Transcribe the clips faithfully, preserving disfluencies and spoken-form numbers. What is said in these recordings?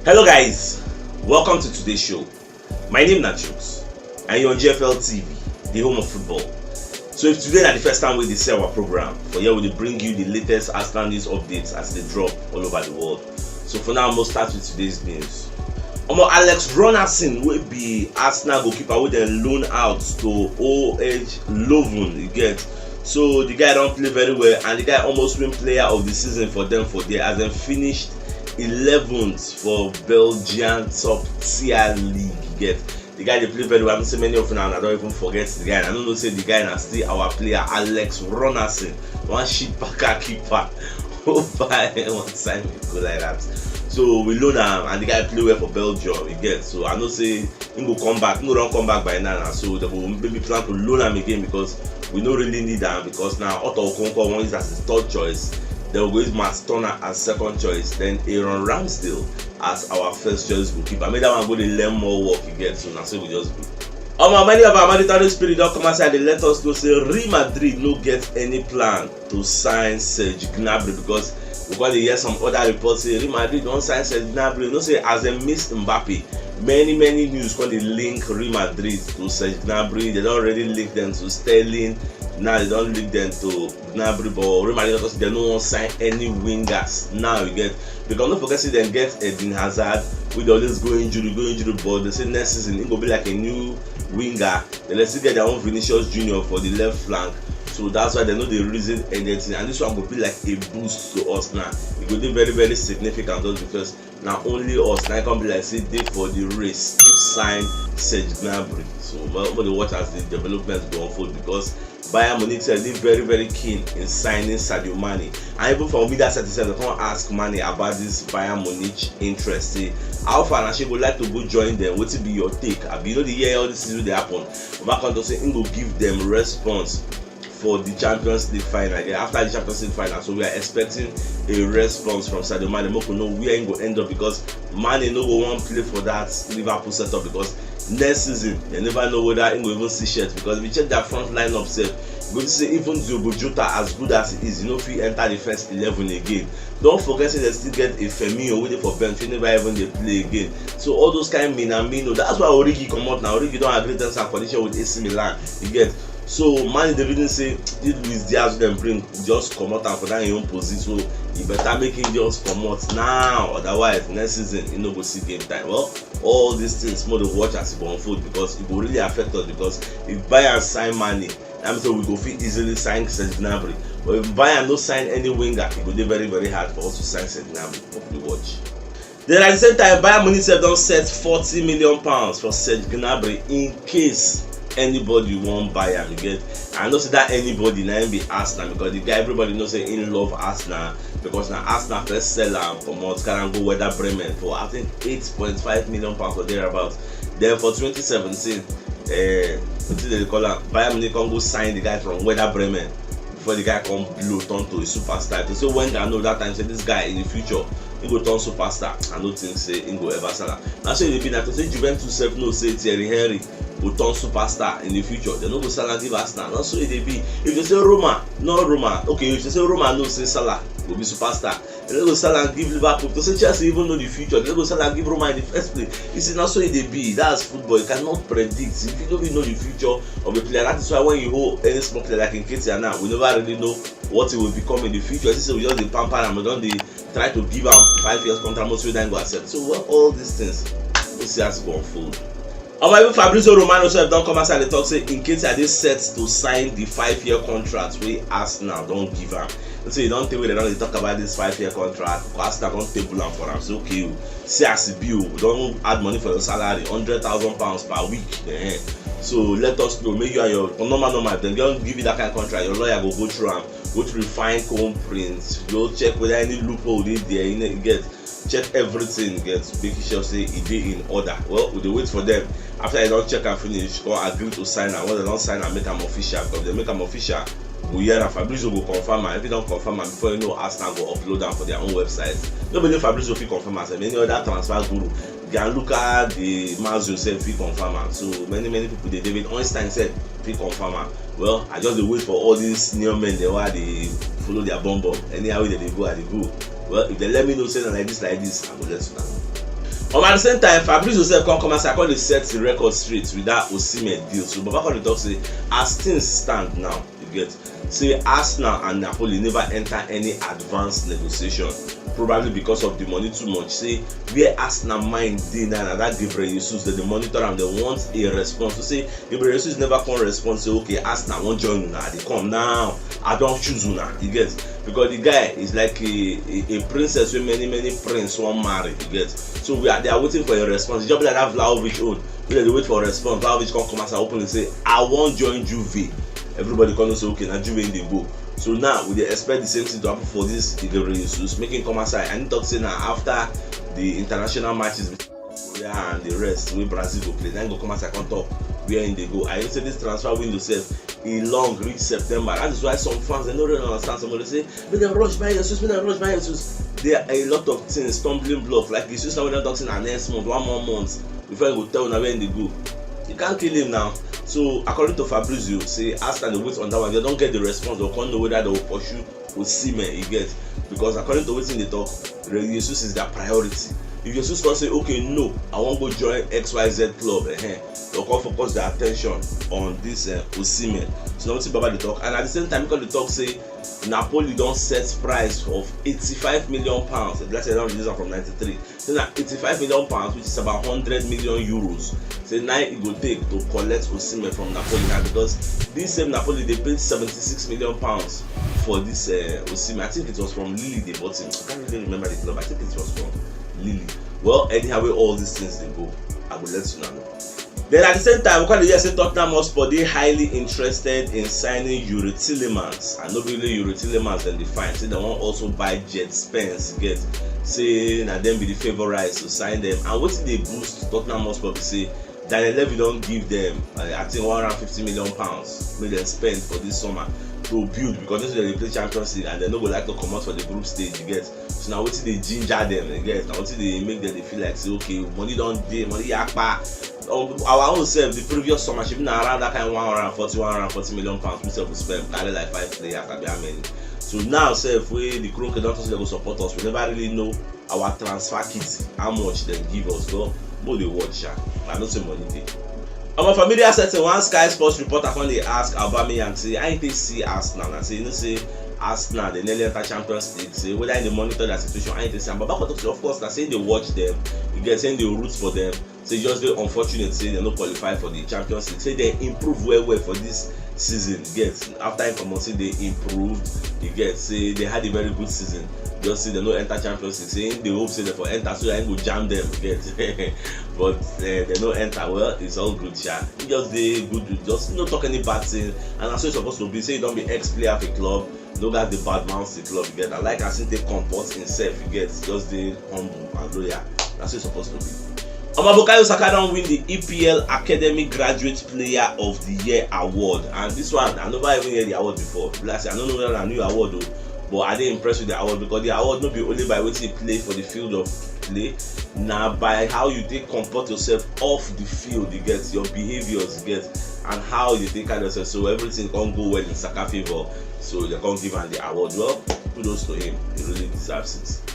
Hello guys, welcome to today's show. My name na Chooks and you're on G F L T V, the home of football. So if today na the first time we dey see our program, for here we dey bring you the latest Arsenal news updates as they drop all over the world. So for now, we'll start with today's news. Omo, Alex Runarsson, wey be Arsenal goalkeeper wey dem loan out to O H Leuven, you get. So the guy don play very well and the guy almost win player of the season for them for there as dem finished eleventh for Belgian top tier league, you get. The guy dey play very well. I know say many of una, una don even forget the guy. I no know say the guy na still our player, Alex Runarsson. One shit backer keeper. Hope I wan sign me go like that. So we loan am and the guy play well for Belgium, you get. So I know say he go come back. He go don come back by now. Now. So they go maybe plan to loan am again because we no really need am because now Otto Okonkwo wan use as his third choice. Then we go use Matt Turner as second choice. Then Aaron Ramsdale as our first choice goalkeeper. Make that one go dey learn more work, you get. So na so we just go. Omo, many of our mandatory spirit don come outside dey let us know say Real Madrid no get any plan to sign Serge Gnabry because we come dey hear some other reports say Real Madrid don sign Serge Gnabry. You know say as dem miss Mbappe, many many news come dey link Real Madrid to Serge Gnabry. They don already link them to Sterling. Now they don link them to Gnabry, but Real Madrid don talk say dem no wan sign any wingers now, you get, because no forget say dem get Eden Hazard wey dey always go injury, go injury, but they say next season e go be like a new winger. Then they still get their own Vinicius Junior for the left flank, so that's why dem no dey reason anything, and this one go be like a boost to us now. E go dey very very significant just because na only us na come be like say dey for the race to sign Serge Gnabry. So make we dey watch as the development go unfold because Bayern Munich sef dey very very keen in signing Sadio Mane, and even for media side sef dem come ask Mane about this Bayern Munich interest, say how far na she go like to go join them, wetin be your take? Abi you no dey hear all these things wey dey happen? Mane come talk say im go give them response for the Champions League final. Yeah, after the Champions League final, so we are expecting a response from Sadio Mane. Make we know where he go end up because Mane no go wan play for that Liverpool setup because next season you never know whether he go even see shirt because if you check their front lineup sef, you go see say even Diogo Jota, as good as he is, he no fit enter the first eleven again. Don't forget say they still get a Firmino wey dey for bench wey never even dey play again. So all those kind mina mino. That's why Origi comot now. Origi don agree terms and condition with A C Milan. You get. So Mane dey reason say this Luis Diaz wey dem bring just comot am for that im own position. So e better make him just comot now. Otherwise next season he no go see game time. Well, all these things make we dey watch as e go unfold because e go really affect us because if Bayern sign Mane, that means say we go fit easily sign Serge Gnabry. But if Bayern no sign any winger, e go dey very very hard for us to sign Serge Gnabry. Make we dey watch. Then at the same time, Bayern Munich sef don set forty million pounds for Serge Gnabry in case anybody wan buy am, you get. I know say that anybody na im be Arsenal because the guy, everybody know say im love Arsenal because na Arsenal first sell am comot, carry am go Werder Bremen for I think eight point five million pounds or thereabout. Then for twenty seventeen, eh, wetin dem dey call am, Bayern Munich come go sign the guy from Werder Bremen before the guy come blow turn to a superstar. If you say Wenger know that time say this guy in the future he go turn superstar, I no think say he go ever sell am. Na so e dey be. Na to say Juventus sef know say Thierry Henry go turn superstar in the future, dem no go sell am give Arsenal. Na so e dey be. If you say Roma, no Roma, okay, if you say Roma know say Salah go be superstar, dem no go sell am give Liverpool. To say Chelsea even know the future, dem no go sell am give Roma in the first place. You see, na so e dey be. That's football. You cannot predict. If you no fit know the future of a player, that is why when you hold any small player like Nketiah now, we never really know what he will become in the future. This is we just dey pamper am, we don dey try to give am five years contract, most wey dem go accept. So well, all these things, we see as e go unfold. Omo, even Fabrizio Romano sef don come outside dey talk say Nketiah dey set to sign the five-year contract wey Arsenal don give am. So e don tey wey dem don dey talk about this five-year contract, but Arsenal don table am for am. So okay o, see as e be o, we don add money for your salary, hundred thousand pounds per week. Eh. So let us know, make you and your normal normal, if dem don give you that kind of contract, your lawyer go go through am, go through fine comb print, go check whether any loophole dey there, you know, you get, check everything, get, make sure say e dey in order. Well, we dey wait for them. After dem don check am finish, come agree to sign am. When dem don sign am, make am official. Because dem make am official, we hear am. Fabrizio go confirm am. If he don confirm am, before you know, Arsenal go upload am for their own website. No be only Fabrizio fit confirm am, sef, any other transfer guru, Gianluca Di Marzio sef fit confirm am. So many many people dey. David Ornstein sef fit confirm am. Well, I just dey wait for all these new men dem wey I dey follow their bum bum. Anyhow wey dem dey go, I dey go. Well, if dem let me know say na like this, like this, I go let una know. But at the same time, Fabrizio sef come come outside, come dey set the record straight with that Osimhen deal. So Baba come dey talk say, as things stand now, you get, say Arsenal and Napoli never enter any advanced negotiation, probably because of the money too much. Say where Arsenal mind dey now na that Gabriel Jesus, dem dey monitor am, dem want a response. So say Gabriel Jesus never come respond say, okay, Arsenal wan join una, I dey come now, I don choose una, you get, because the guy is like a a a princess wey many many prince wan marry, you get. So we are, they are waiting for a response. E just be like that Vlahovic own, wey dem dey wait for response. Vlahovic come come outside openly say, I wan join Juve. Everybody come know say, okay, na Juve im dey go. So now we dey expect the same thing to happen for this Gabriel Jesus, make him come outside and he talk say na after the international matches, Korea and the rest wey Brazil go play, na him go come outside come talk where him dey go. I know say this transfer window sef, e long reach September. That is why some fans, dem no really understand. Some go dey say, make dem rush buy Jesus, make dem rush buy Jesus. There are a lot of things, stumbling block. Like Jesus now, wey dem talk say na next month, one more month before he go tell una where he dey go. You can't kill him now. So according to Fabrizio, say Arsenal dey wait on that one. Dem don get the response. Dem come know whether dem go pursue Osimhen, you get, because according to wetin dem talk, Jesus is their priority. If Jesus come say, okay, no, I wan go join X Y Z club, eh, dem come focus their attention on this uh, Osimhen. So na wetin Baba dey talk, and at the same time, because dey talk say Napoli don set price of eighty-five million pounds. Let's say dem don reduce am from ninety-three. Say na eighty-five million pounds, which is about hundred million euros. Say na e go take to collect Osimhen from Napoli now, because this same Napoli dey pay seventy-six million pounds for this uh, Osimhen. I think it was from Lille they bought him. I can't really remember the club. I think it was from Lille. Well, anyhow, wey all these things dey go, I go let una know. Then at the same time, we come dey hear say Tottenham Hotspur dey highly interested in signing Youri Tielemans. And no be only Youri Tielemans dem dey find. Say dem wan also buy Djed Spence, get, say na dem be the favourites to sign dem. And wetin dey boost Tottenham Hotspur be say Daniel Levy don give dem, uh, I think, one hundred fifty million pounds make dem spend for this summer to build, because dem dey play Champions League and dem no go like to comot for the group stage, you get. So na wetin dey ginger dem, you get. Na wetin dey make dem dey feel like say, okay, money don dey, money yakpa. Um, our own sef, the previous summer, shebi na around that kind one hundred forty, one hundred forty million pounds we sef go spend carry like five players, abi how many. So now sef, wey the Kroenke don talk say dem go support us, we never really know our transfer kit, how much dem give us. But we dey watch sha. I know say money dey. Omo, for media setting, one Sky Sports reporter come dey ask Aubameyang say how he take see Arsenal, and say, you know say Arsenal dey nearly enter Champions League, say whether he dey monitor their situation, how he take see am. Baba come talk say, of course, na say he dey watch dem, you get, say he dey root for dem. Say just dey unfortunate say dem no qualify for the Champions League. Say dem improve well well for this season, get. After he comot, say dem improved, you get, say dem had a very good season. Just say dem no enter Champions League. Say he dey hope say dem for enter so that he go jam dem, get. But uh, dem no enter. Well, it's all good sha. He just dey good, just no talk any bad thing. And na so e suppose to be. Say you don be ex-player of a club, no gats dey badmouth the club, you get. I like as he take comport himself, you get, just dey humble and loyal. Na so e suppose to be. Omo, Bukayo Saka don win the E P L Academy Graduate Player of the Year award, and this one, I never even hear the award before. Be like say I no know whether na new award o, but I dey impressed with the award, because the award no be only by wetin he play for the field of play, na by how you take comport yourself off the field, you get, your behaviours, you get, and how you take carry yourself. So everything come go well in Saka favour. So dem come give am the award. Well, kudos to him. He really deserves it.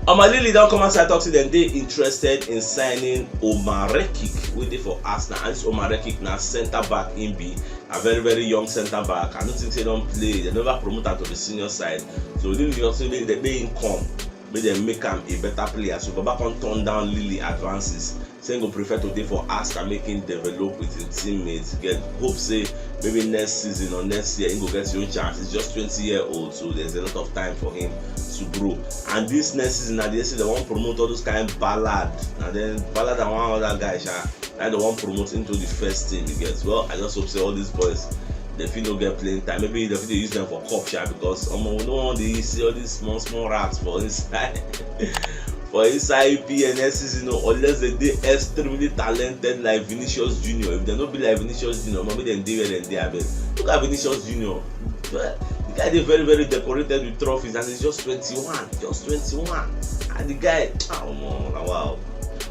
Omo, Lille don come outside talk say dem dey interested in signing Omar Rekik, wey dey for Arsenal. And this Omar Rekik na centre back im be, a very very young centre back. I no think say he don play. Dem never promote am to the senior side. So Lille just say make dem, make him come, make dem make am a better player. So Baba come turn down Lille advances. Say he go prefer to dey for Arsenal, make him develop with him teammates. Get hope say maybe next season or next year he go get him own chance. He's just twenty year old, so there's a lot of time for him to grow. And this next season, na dey say dem wan promote all those kind Ballard, and then Ballard and one other guy sha, na dem wan promote into the first team, you get. Well, I just hope say all these boys, dem fit no get playing time. Maybe dem fit dey use dem for cup sha, because omo, we no wan dey see all these small small rats for inside for inside E P L next season o, unless dem dey extremely talented like Vinicius Junior. If dem no be like Vinicius Junior, omo, make dem dey where dem dey, abeg. Look at Vinicius Junior. The guy dey very very decorated with trophies, and he's just twenty-one, just twenty-one. And the guy, ah, omo, na wow.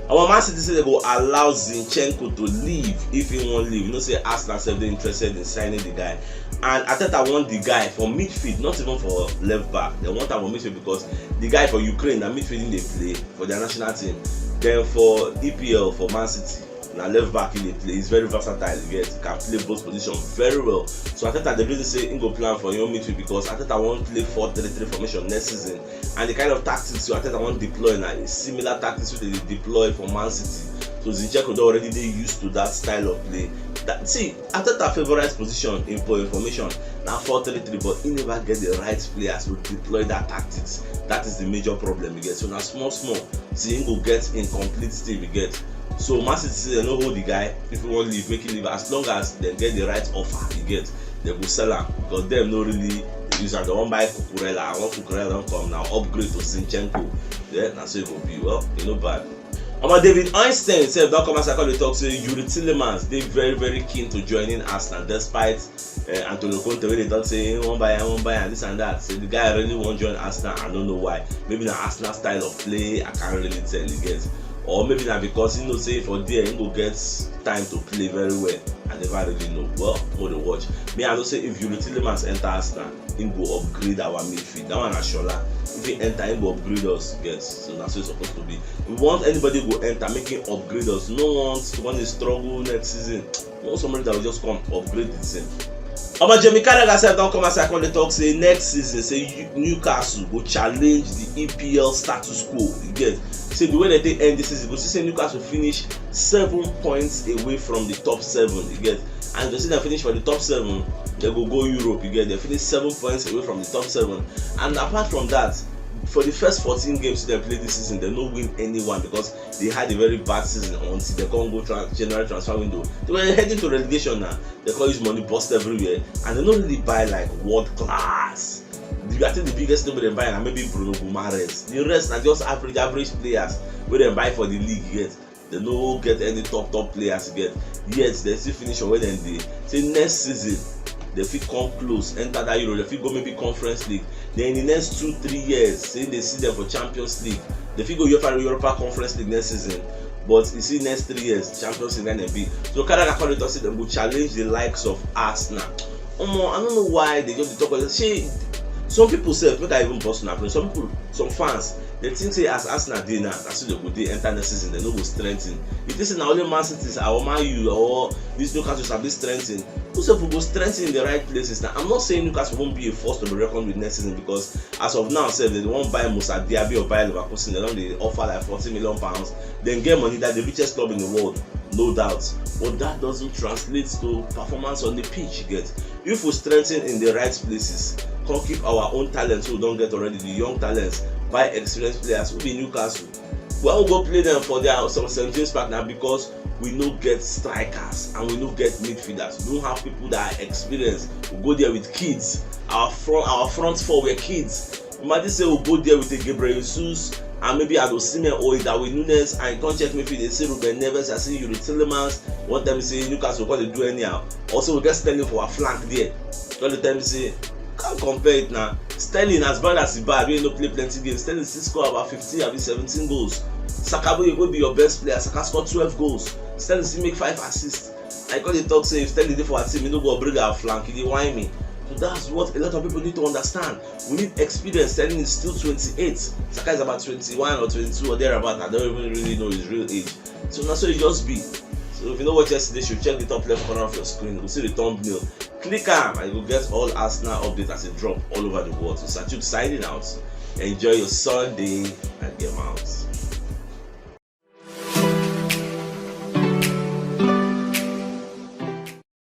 Omo, Man City say dem go allow Zinchenko to leave if he wan leave. You know say Arsenal sef dey interested in signing the guy. And Arteta want the guy for midfield, not even for left back. Dem want am for midfield because the guy for Ukraine, na midfield he dey play for their national team. Then for E P L, for Man City, na left back he dey play. He's very versatile, you get, he can play both positions very well. So Arteta dey really say he go plan for your midfield because Arteta wan play four three three formation next season, and the kind of tactics wey Arteta wan deploy na a similar tactics wey dey deploy for Man City. So Zinchenko don already dey used to that style of play. That, see, Arteta favourite position in for information na four three three, but he never get the right players to deploy that tactics. That is the major problem, you get. So na small small see him go get him complete team, you get. So Man City say dem no hold the guy. If he wan leave, make him leave. As long as dem get the right offer, you get, dem go sell am because dem no really use am. Dem wan buy Cucurella, and when Cucurella don come, na upgrade to Zinchenko. Yeah, na so e go be. Well, e no bad. Omo, David Ornstein sef don come outside come dey talk say Youri Tielemans dey very very keen to joining Arsenal despite uh, Antonio Conte wey dey talk say he wan buy am, he wan buy am, this and that. Say the guy really wan join Arsenal. I no know why. Maybe na Arsenal style of play. I can't really tell, you get. Or maybe na because he know say for there he go get time to play very well. I never really know. Well, we dey watch. Me, I know say if Youri Tielemans enter Arsenal, he go upgrade our midfield. That one na Shola. If he enter, he go upgrade us, you get. So that's what it's supposed to be. We want anybody go enter, make him upgrade us. No want to want to struggle next season. We want somebody that will just come upgrade the team. Omo, Jamie Carragher sef don come outside come dey talk say next season, say Newcastle go challenge the E P L status quo. You get, say the way dem take end this season, go see say Newcastle finish seven points away from the top seven. You get, and if dem finish for the top seven, dem go go Europe. You get, dem finish seven points away from the top seven. And apart from that, for the first fourteen games dem play this season, dem no win anyone because they had a very bad season until dem come go trans January transfer window. They were heading to relegation now. Dem come use money burst everywhere, and dem no really buy like world class. The, I think the biggest name dem buy na maybe Bruno Guimaraes. The rest na just average average players wey dem buy for the league, you get. Dem no get any top top players, you get. Yet dem still finish for where dem dey. Say next season dem fit come close, enter that Euro, dem fit go maybe Conference League. Then in the next two three years, say dem see dem for Champions League, dem fit go Europa, Europa Conference League next season. But you see, next three years, Champions League na dem be. So Carragher come dey talk say dem go challenge the likes of Arsenal. Omo, I no know why dem just dey talk about say some people sef, make I even burst una brain. Some people, some fans, dem think say as Arsenal dey now, na so dem go dey enter next season, dem no go strengthen. You think say na only Man City or Man U or this Newcastle sabi strengthen? Who sef go strengthen in the right places now? I'm not saying Newcastle won't be a force to be reckoned with next season because as of now sef, dem wan buy Musa Diaby or buy Leverkusen, dem don dey offer like forty million pounds. Dem get money, that the richest club in the world, no doubt. But that doesn't translate to performance on the pitch, you get. If we strengthen in the right places, come keep our own talents wey we don get already, the young talents, buy experienced players, who be Newcastle. When we go play them for their some Saint James Park na because we no get strikers and we no get midfielders. We don't have people that are experienced. We go there with kids. Our front, our front four were kids. Imagine say we go there with a Gabriel Jesus and maybe Ado Simeon or Darwin Nunez, and you come check midfield, dem say Ruben Neves, I see Youri Tielemans. One time say Newcastle come dey do anyhow. Also, we get Sterling for our flank there. Come dey tell me say, can't compare it now. Sterling, as bad as he bad, wey no play plenty games, Sterling still score about fifteen abi seventeen goals. Saka, wey go be your best player, Saka score twelve goals. Sterling still make five assists. I come dey talk say if Sterling dey for our team, he no go upgrade our flank. He dey whine me. So that's what a lot of people need to understand. We need experience. Sterling is still twenty-eight. Saka is about twenty-one or twenty-two or thereabout. I don't even really know his real age. So na so e just be. So if you no watch yesterday show, check the top left corner of your screen. You go see the thumbnail. Click am and you go get all Arsenal updates as e drop all over the world. So Sachuk signing out. Enjoy your Sunday and game out.